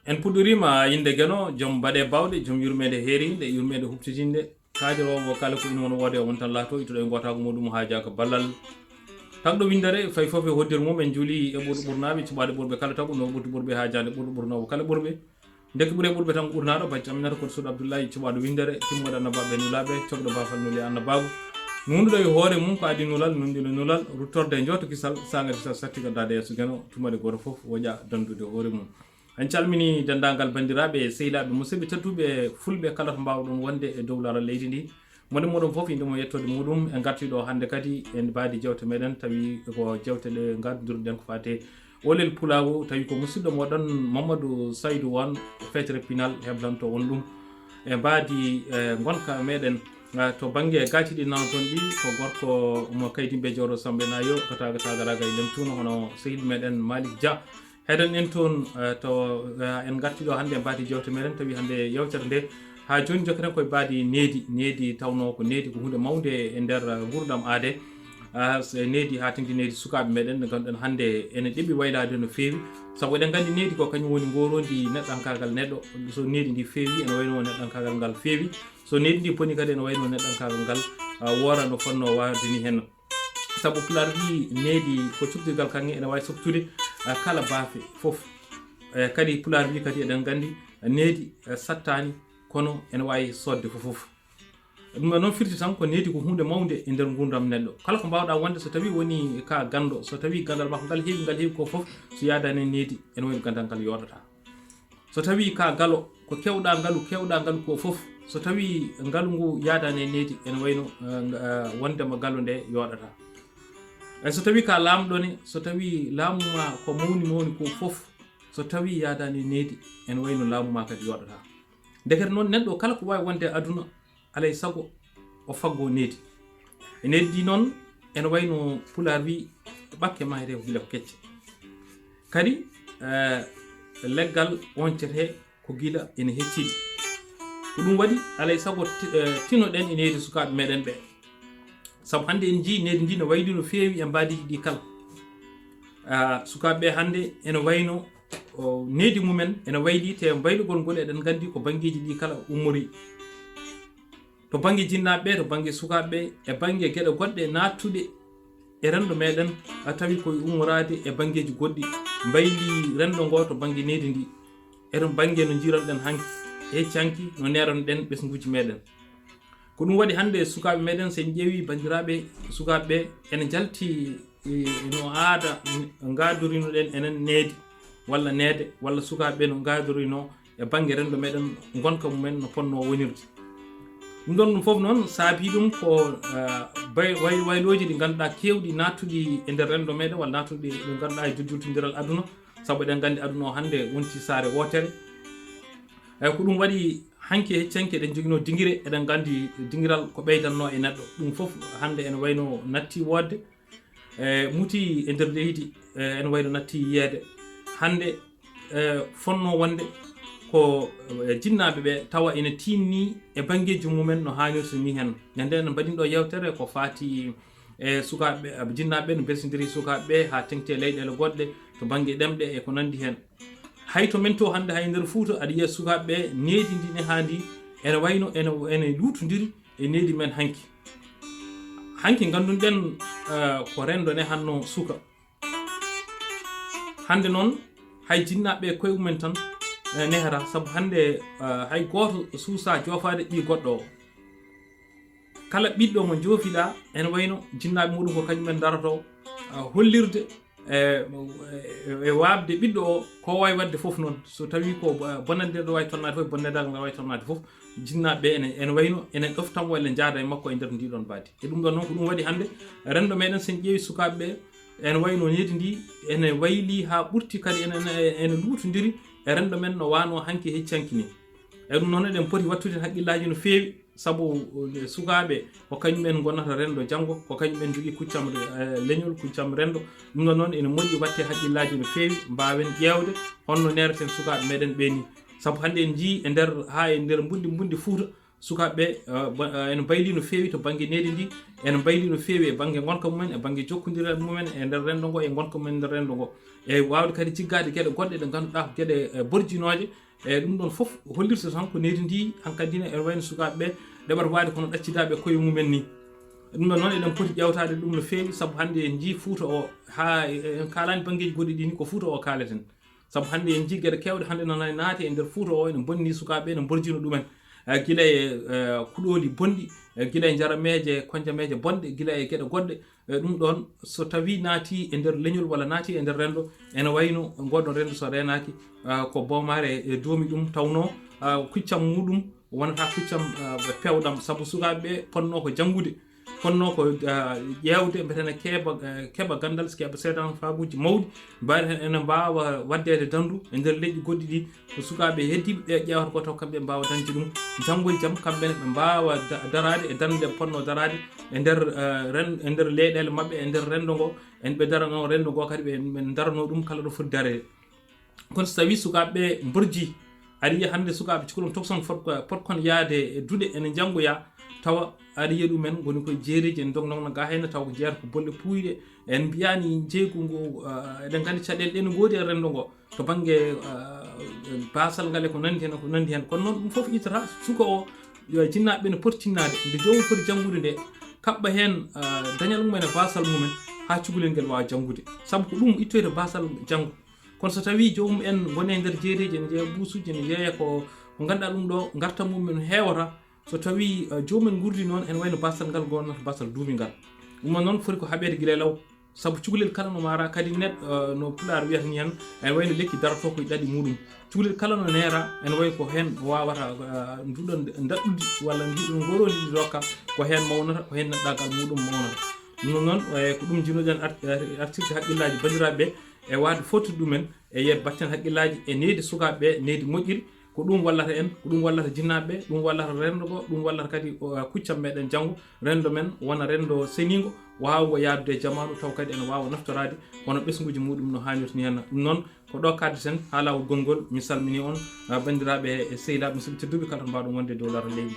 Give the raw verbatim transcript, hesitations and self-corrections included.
En puɗɗoriima innde Geno, joom baɗe baawɗe, joom yurmeende heeriinde, yurmeende huɓtitiinde. Kaadiroowo kala ko ina wona woode, o won tan laatoo, ittuɗo e ngootaagu muuɗum, haajaaka ballal. Tagɗo winndere, fay fof e hoddir mum, en njuuli e ɓurɗo ɓurnaaɓe, cuɓaaɗo ɓurɓe kala tagɗo, no ɓurti ɓurɓe haajaade, ɓurɗo ɓurnoowo kala ɓurɓe. Nde ko ɓuri e ɓurɓe tan ɓurnaaɗo, bacci aminata koto suuɗ Abdullahi, cuɓaaɗo winndere, timmoɗo annabaaɓe nulaaɓe, cogɗo baafal nuli annabaagu. Nunɗuɗo e hoore mum ko adii nulal, nunɗino nulal, ruttorde e njooto kisal, saanga kisal satti gaddaade yeeso Geno, tumade gooto fof woƴa dandude hoore mum. En calmini denndaangal banndiraaɓe, sehilaaɓe, musidɓe tedduɓe fulɓe kala to mbaawɗon wonde e dow laral leydi ndi. Mo ɗum moɗon fof, innde mum e yettoode muɗum. En ngartii ɗo hannde kadi e mbaadi jeewte meɗen, tawi ko jeewte ɗe ngardiruɗen ko faati e oolel pulaagu, tawi ko musidɗo moɗon Mamadou Saydou Wane, feccere pinal, heblanto on ɗum. E mbaadi, e, ngonka meɗen, e, to bannge gaaci ɗi nanoton ɗi, ko gorko mo Kaydimɓe Jowro Samɓe Nayo, ko taga taga raga e lem tuuno, hono sehil meɗen Malick Dia. Heɗen en toon, e, to, e, en ngartii ɗo hannde e mbaadi jeewte meɗen, tawi hannde yeewtere nde haa jooni njokketen koye mbaadi needi. Needi tawnoo ko needi ko huunde mawnde e nder, e, nguurndam aade. A, so needi haa tengti needi sukaaɓe meɗen, nde ngannduɗen hannde ene ɗeɓi waylaade no feewi. Sabu eɗen nganndi needi ko kañum woni ngooroondi neɗɗankaagal neɗɗo. So needi ndi feewi, ene wayno neɗɗankaagal ngal feewi. So needi ndi boni kadi, ene wayno neɗɗankaagal ngal, a, woora no fotnoo waawde ni heen. Sabu Pulaar wii needi ko cuktirgal kaŋŋe, ene waawi soktude, a, kala baafe fof. E, kadi Pulaar wii kadi, eɗen nganndi, needi, e, sattaani, kono ene waawi soodde fof fof. Ɗum ɗo noon firti tan ko needi ko huunde mawnde e nder nguurndam neɗɗo. Kala ko mbaawɗaa wonde, so tawii woni ka ganndo, so tawii ganndal maa ko ngal heewi, ngal heewi ko fof, so yaadaani e needi, ene wayno ganndal ngal yooɗataa. So tawii ka galo, ko keewɗaa ngalu, keewɗaa ngalu ko fof, so tawii ngalu ngu yaadaani e needi, ene wayno, e, nga-, e, wondema galo nde yooɗataa. E so tawii ka laamɗo ne, so tawii laamu maa ko mawni mawni ko fof, so tawii yaadaani e needi, ene wayno laamu maa kadi yooɗataa. Ndekete noon, neɗɗo kala ko waawi wonde e aduna, alay sago o faggoo needi. E needi ndi noon, ene wayno Pulaar wii, ɓakke maayetee ko gila ko kecce. Kadi, e, leggal oncetee ko gila ene hecciri. Ko ɗum waɗi, alay sago ti-, e, tinoɗen e needi sukaaɓe meɗen ɓe. Sabu hannde en njii needi ndi no wayli no feewi e mbaadiiji ɗi kala. A, sukaaɓe ɓe hannde ene wayno, o, needi mumen ene wayli, te mbaylugol ngol eɗen nganndi ko banngeeji ɗi kala ummori. To bannge jinnaaɓe ɓe, to bannge sukaaɓe ɓe, e bannge geɗe goɗɗe naattuɗe e renndo meɗen, a tawi koye ummoraade e banngeeji goɗɗi, mbayli renndo ngo to bannge needi ndi. E ɗum bannge no njiironɗen hanki, e hecci hanki no neeronɗen ɓesnguuji meɗen. Ko ɗum waɗi hannde sukaaɓe meɗen, so en ƴeewi banndiraaɓe sukaaɓe ɓe, ene njalti, e, no aada n-, ngaadorinoɗen enen needi, walla neede, walla sukaaɓe ɓe no ngaadorino e bannge renndo meɗen, ngonka mumen no fotnoo wonirde. Ɗum ɗon ɗum fof noon saabii ɗum ko, e, bay-, way-, waylooji ɗi ngannduɗaa keewɗi naattuɗi e nder renndo meɗen, walla naattuɗi ɗi ngannduɗaa e jojjultindiral aduna, sabu eɗen nganndi aduna o hannde wonti saare wootere. Eyi, ko ɗum waɗi hanki e hecci hanki eɗen njoginoo dingire, eɗen nganndi dingiral ko ɓeydannoo e neɗɗo. Ɗum fof hannde ene wayno natti woodde, e, muti e nder leydi, e, ene wayno natti yiyeede. Hannde, e, fotnoo wonde ko, e, jinnaaɓe ɓe tawa ene tiinnii e banngeeji mumen no haanirta ni heen. Ñande en mbaɗino ɗo yeewtere ko faati e sukaaɓe, e, jinnaaɓe ɓe no mbeltindiri sukaaɓe ɓe haa teŋti e leyɗeele goɗɗe to bannge ɗemɗe e ko nanndi heen. Hay to men to hannde, hay nder Fuuta, aɗa yiya sukaaɓe ɓe, needi ndi nehaa ndi ene wayno ene, ene luutondiri e needi men hanki. Hanki nganndunɗen, eh, ko renndo nehannoo suka. Hannde noon, hay jinnaaɓe ɓe koye mumen tan, eh, nehata, sabu hannde, eh, hay gooto suusaa joofaade ɓii goɗɗo o. Kala ɓiɗɗo mo njoofiɗaa, ene wayno jinnaaɓe muɗum ko kañum en ndarotoo, ah, hollirde e, e, e waabde ɓiɗɗo o, ko waawi waɗde fof noon. So tawii ko, ah, bonnande nde waawi tolnaade fof, bonnandagal ngal waawi tolnaade fof, jinnaaɓe ɓe ene, ene wayno ene ɗofta mo walla njaada e makko e nder ndii ɗoon mbaadi. E ɗum ɗoon noon, ko ɗum waɗi hannde renndo meɗen, so en ƴeewi sukaaɓe ɓe, ene wayno needi ndi, ene waylii haa ɓurti kadi, ene, ene, ene luutondiri e renndo men no waanoo hanki e hecci hanki ni. E ɗum noon, eɗen poti wattude heen haqqillaaji no feewi. Sabu, eh, sukaaɓe ko kañum en ngonata renndo janngo, ko kañum en njogii kuccam, eh, leñol, kuccam renndo. Ɗum ɗoon noon ene moƴƴi waɗte haqqillaaji no feewi, mbaawen ƴeewde honno neereten sukaaɓe meɗen ɓee nii. Sabu hannde en njiyii e nder, haa e nder mbunndi, mbunndi Fuuta, Sukaaɓe ɓe, eh, ba-, eh, ene mbayli no feewi to bannge nehdi ndi, ene mbayli no feewi e bannge ngonka mumen, e bannge jokkondiral mumen e nder renndo ngo, e ngonka mumen nder renndo ngo. E waawde kadi jiggaade geɗe goɗɗe ɗe ngannduɗaa ko geɗe, eh, borjinooje. E ɗum ɗoon fof hollirta tan ko nehdi ndi hankadi ne ene wayno sukaaɓe ɓe ɗeɓata waade kono ɗaccidaaɓe koye mumen ni. Ɗum ɗoon noon eɗen poti ƴeewtaade ɗum no feewi, sabu hannde en njii Fuuta o, haa en kaalaani banngeeji goɗɗi ɗi ni, ko Fuuta o kaaleten. Sabu hannde en njii geɗe keewɗe hannde no naati e nder Fuuta o, ene bonni sukaaɓe, ene mborjino ɗumen. Eh, gila e, eh, kuɗooli bonɗi, eh, gila e jarameeje, konjameeje bonɗe, gila e geɗe goɗɗe. Eh, ɗum ɗoon, so tawii naati e nder leñol walla naati e nder renndo, ene wayno ngoɗon renndo so reenaaki, eh, ko boomaare e doomi ɗum, tawnoo, eh, kuccam muɗum wonata kuccam, eh, pewɗam, sabu sukaaɓe ɓe ponnoo ko janngude, ponnoo ko, eh, ƴeewde, mbete ene keɓa, eh, keɓa ganndal, keɓa seedanfaaguuji mawɗi, mbaɗa heen ene mbaawa waɗdeede danndu e nder leƴƴi goɗɗi ɗi, ko sukaaɓe heddiiɓe ɓe ƴeewata ko taw kamɓe mbaawa dañde ɗum, janngo e jam kamɓe ne ɓe mbaawa da-, daraade e darnde nde ɓe potnoo daraade e nder, eh, ren-, e nder leyɗeele maɓɓe, e nder renndo ngo, en ɓe daranoo renndo ngo kadi ɓe, ɓe daranoo ɗum kala ɗo foti dareede. Kono so tawii sukaaɓe ɓe mborjii, aɗa yiya hannde sukaaɓe cukalon tokson fot-, pot kon yahde e duɗe ene njanngoya, tawa aɗa yiya ɗumen ngoni koye jeereeji en ndogndogna ga heen, tawa ko jeeyata ko bolle puuyɗe. En mbiyaani njeeygu ngu, ah, eɗen nganndi caɗeele ɗe no ngoodi e renndo ngo, to bannge, ah, baasal ngal e ko nanndi heen, ko nanndi heen. Kono noon ɗum fof ittata suka o, yo jinnaaɓe ɓe no poti tinnaade, nde joomum foti janngude nde, kaɓɓa heen, ah, dañal mumen e baasal mumen, haa cukalel ngel waawa janngude. Sabu ko ɗum ittoyta baasal janngo. Kono so tawii joomum en ngoni e nder jeereeji, ene njeeya buusuuji, ene njeeya ko, ko ngannduɗaa ɗum ɗo, ngartam mum en heewata. So tawii, eh, joomum en nguurdi noon, ene wayno baasal ngal ngonata baasal duumingal. Ɗum noon foti ko haɓeede gila e law. Sabu cukalel kala no maara, kadi neɗɗo, eh, no Pulaar wiyata ni heen, ene wayno lekki darotoo ko e ɗaɗi muɗum. Cukalel kala no neera, ene wayi ko heen o waawata, eh, nduɗon ndaɗɗudi walla mbiɗon ngoroondi ndi rokka, ko heen mawnata, ko heen neɗɗaagal muɗum mawnata. Ɗum noon, eh, ko ɗum njiɗnoɗen art-, eh, artirde hakkillaaji banndiraaɓe ɓe, e waawde fottude ɗumen e yeeɓde batten hakkillaaji e nehdi sukaaɓe ɓe, nehdi moƴƴiri. Ko ɗum wallata en, ko ɗum wallata jinnaaɓe ɓe, ɗum wallata renndo ngo, ɗum wallata kadi, o, kuccam meɗen janngo, renndo men wona renndo seniingo, waawgo yahdude e jamaanu, taw kadi ene waawa naftoraade wona ɓesnguuji muɗum no haanirta ni heen. Ɗum noon, ko ɗo kaddeten haa laawol gonngol. Mi salminii on, ah, banndiraaɓe e sehilaaɓe, musidɓe tedduɓe, kala to mbaawɗon wonde e dow laral leydi ndi.